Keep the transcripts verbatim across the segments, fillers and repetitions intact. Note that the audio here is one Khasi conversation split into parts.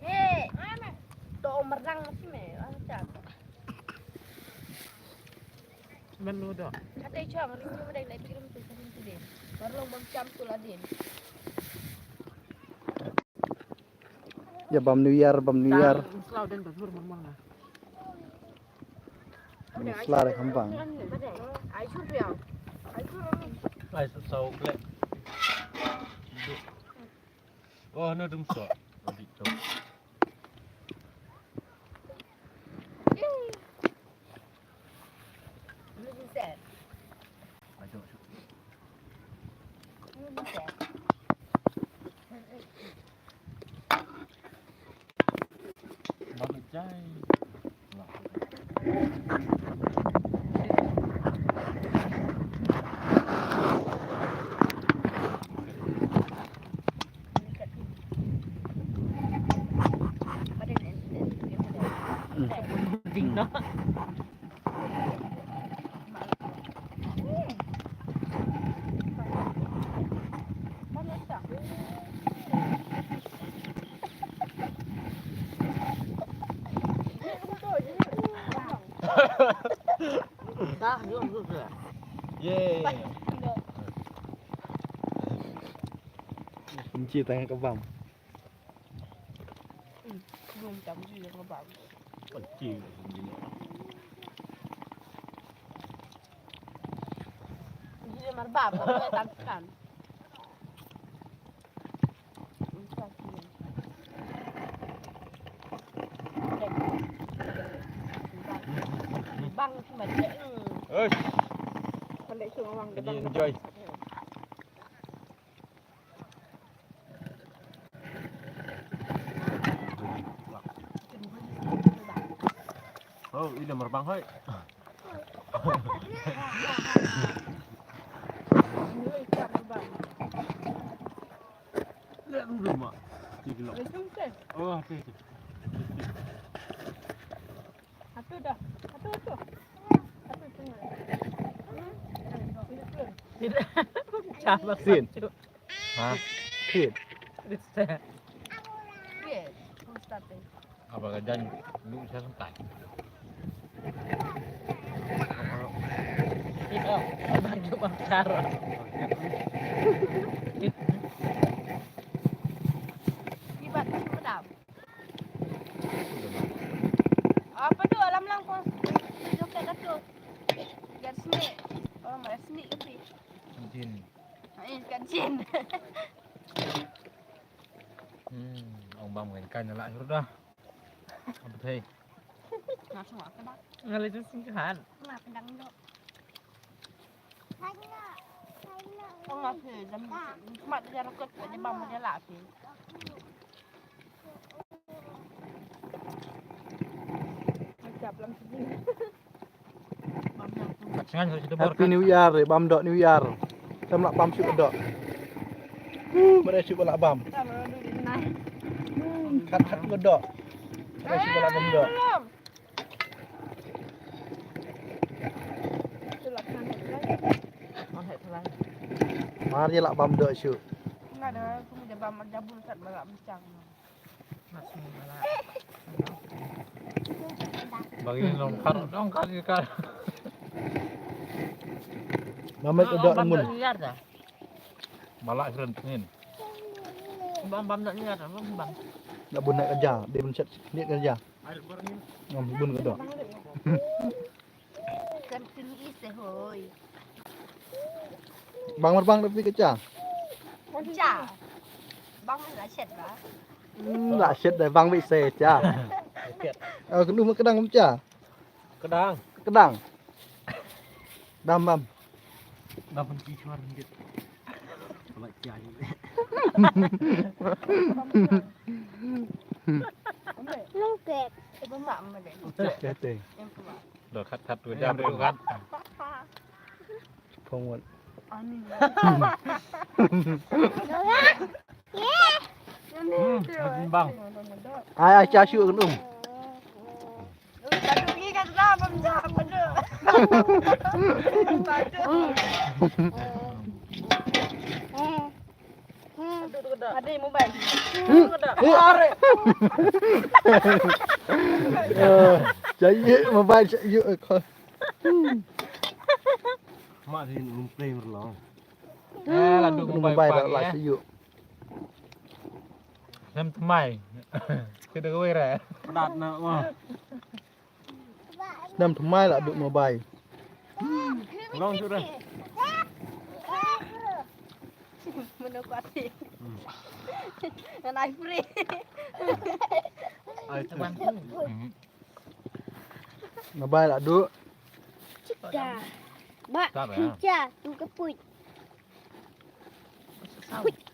Hey, to merang si me, ancam. Ban lu do. Kata chong ring tu dai lai birum tu ring tu dai. Baru long bam cham tu ladin. Ya, bam New Year, bam New Year. Tang, selaw dan basur mamang lah. Sla de khampang. Ai sur piang. Ai sur. Ai sur sau klek. Oh, na dum so. Adik tu. Dah, jom, jom, jom. Yeay. Kunci tang ka bam. Hmm, belum tam ji ka bam. Kunci. Ji mar bam, tak kan. Bang cuma dia. Ush. Pandai cuma orang. Jadi enjoy. Oh, ini merbang, hoi. Lihat dulu, Mak. Tiga kilo. Oh, oke, oke. Satu dah. Satu, satu. Satu tengah. Sin. Ha? Sin. Apa ka jan lu sa sentai. Ito, baju bang saro. Ibat, ibat. Apa tu alam lang ko? Joget dah tu. Gat sini. Oh, mai sini ke pi? Jin. Ai, gat jin. Hmm, ong bam ngan kan la sur dah. Apa thei? Nak semua ke dah? Ngalai tu singkahan. Nak pedang dok. Ong la phi, jam mat ja rakot, ja bam ja la phi. Kat sngan sa sdobor. Happy New Year, bam dok New Year. Sam lah bam shu dok. Huh, bare shu lah bam. Kat kat dok. Bare shu lah bam dok. Mar ïa lah bam dok shu. Nga da kumne da bam jabul kat ba lah bincang. Bagi nongkar, nongkar ïa ka. Mamet dok mun. Ba lah sren tngin. Bam bam dok ïa ka bam bam. Nak bun nak kerja, dia bun set ni kerja. Ngam bun ka dok. Kan sini ise hoi. Bang mar bang da phi ka cha. Cha. Bang la shet ba. Hmm, la shet da bang wi se cha. Oh, kenu ma kedang cha. Kedang. Kedang. Dam bam. Dam pun ki chuar ngit. Pala cha ni. Lengket. Ibu mak mana? Lengket. Dah kat kat tu jam tu kan. Phong wan. Ani. Hmm, bang. Ai ai cha shu kan um. Padu ngi kan dah bam ja padu. Padu. Ada mobile. Are. Jai mobile jai. Mak din lum play merlong. Eh, la duk mobile. Mobile pang, la eh. Siu. Nam tmai. Kita kawai ra. Pedat na wah. Nam tmai la duk mobile. Long tu dah. Mana kuat sih? Ngan ai free. Ai tu. Mobile la duk. Cika. Ba, cika tu keput.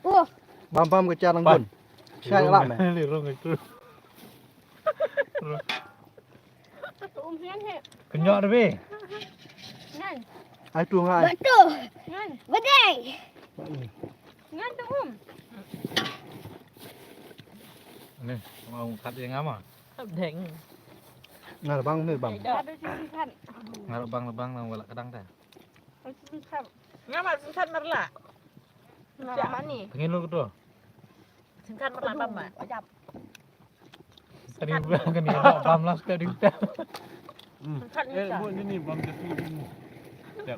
Oh. Bam bam ka cha nang bun. Shai lak meh. Li rong itu. Um ngan he. Kenyok deh bi. Ngan. Ai tu ngai. Betul. Ngan. Bedai. Ngan tu um. Ni, mau kat yang ama. Deng. Ngar bang ni bang. Ada sisi kan. Ngar bang bang nang wala kedang dah. Sisi kan. Ngam singkat marla. Ngam ni. Pengin lu ketua. Singkat marla bam ba. Tadi gua kan ni bam lah sekali kita. Hmm. Singkat ni. Eh, buat ni bam jatuh ni. Ya.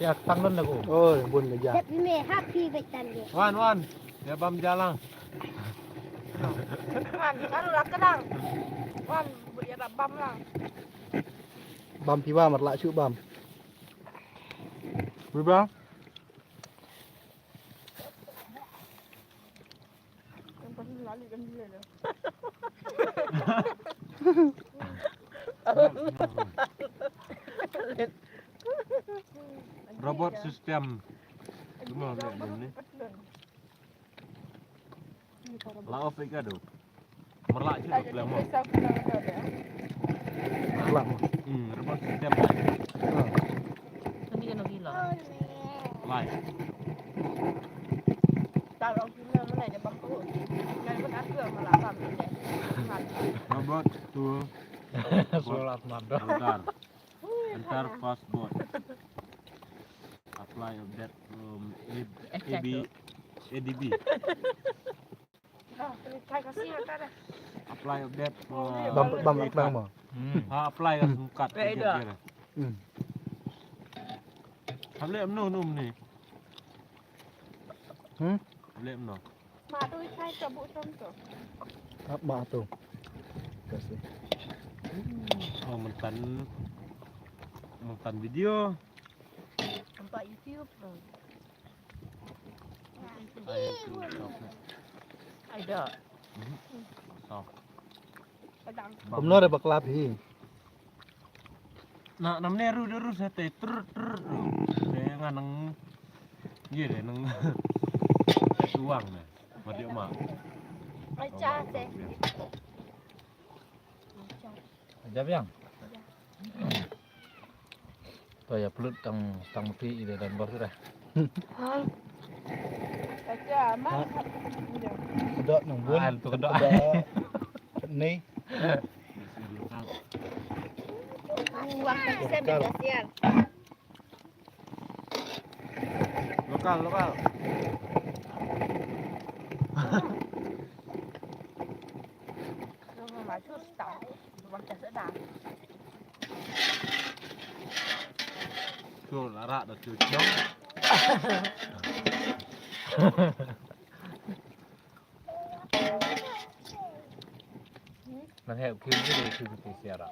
Ya, tangan dah gua. Oh, bun meja. Tapi me happy betan dia. Wan, wan. Ya bam jalan. Wan, baru lah kedang. Wan, buat ya bam lah. Bam piwa marla shu bam. Piwa. Robot system. Cuma ni. La off ka do. Merlak je pleng mo. Merlak mo. Hmm, rebut setiap. Kami kena gila. Lai. Taruh gila mana je bang tu. Jangan berkata merlak bang tu je. Robot tu. Solat madam. Bentar. Enter password. Apply update from A B, A D B. Apply update from bam bam bam bam. Ha, apply kan mukat. Hmm. Hamle amno no ni. Hmm? Hamle amno. Ma tu chai ka bu tom to. Ap ma tu. Kasih. Oh, mentan mentan video. Nampak YouTube. Ai dah. Kosong. Kumno re baklap hi. Na namne ru ru sa te trr trr. Te ngan nang. Ye de nang. Tuang ne. Mati ma. Acha te. Acha. Aja biang. To ya pelut tang tang mesti ide dan bor sudah. Acha ma. Kedok nang bun. Ah, tu kedok. Ni. Wah, kasihan. Lokal, lokal. Tur larak da tur jong. Nang hep kim ji de kim ti siara.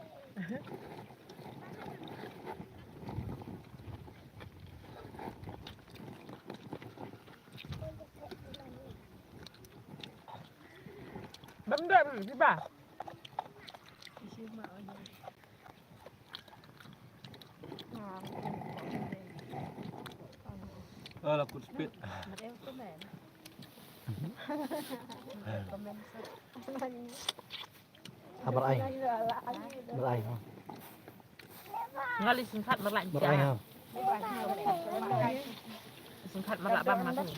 Bendam, tiba. Oh, la kut speed. Habar ai. Habar ai. Ngali singkat merlak. Habar ai. Singkat merlak bang mati.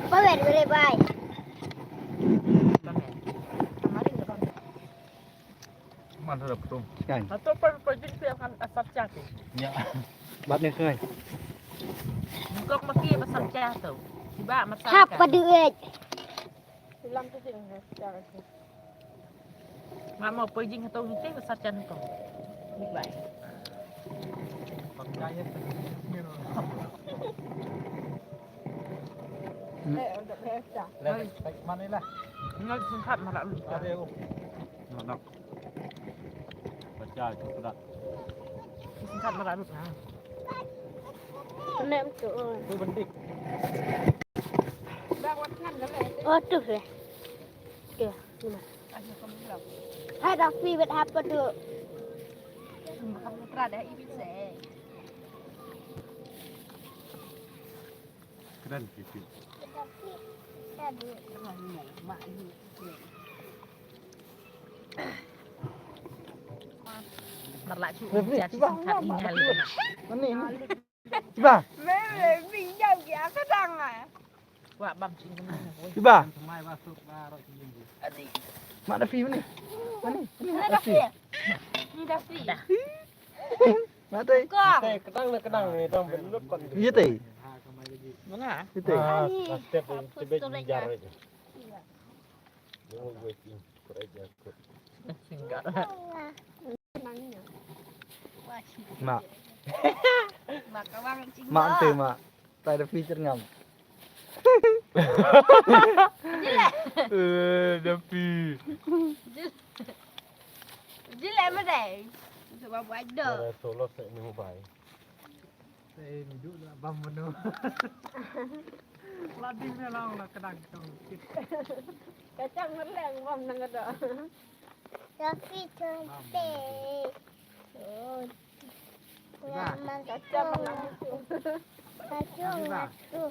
Pamer bere bai. Man sa da ptung. Kan. Hato pa pa jin pi akan asap chat. Ya. Bat ni kai. Bukan maki asap chat tu. Tiba masak. Hap padu ej. Silam tu jing. Nggak mau pergi ke tong itu besar jantung. Bye. Eh, untuk biasa. Lah, tak mana lah. Nggak sempat malah lupa. Ada. Nggak. Baca cukup dah. Singkat malah lupa. Kena betul. Tu bendik. Oh, tu eh. Tu. Hai, Rafi, buat apa tu? Keren, Fifi. Marla cu. Cuba. Mane ni? Cuba. Meme, pinjam ke apa tangan? Wah, bam cing. Cuba. Mak Dafi mane? Mane? Mane Mak Dafi? Ni Dafi. Mak Dafi. Kong. Kedang na kedang ni dang ben lut kon. Iya te. Mana? Iya te. Ah, step tu ben jar aja. Mak. Mak te mak. Tai Dafi cerngam. Eh, Dafi. Jile madai. Sebab buat dah. Solo saya ni mobile. Saya ni dulu lah bam menu. Lading ni lang lah kedang tu. Kacang merleng bam nang ada. Tapi cantik. Oh. Memang kacang. Kacang tu.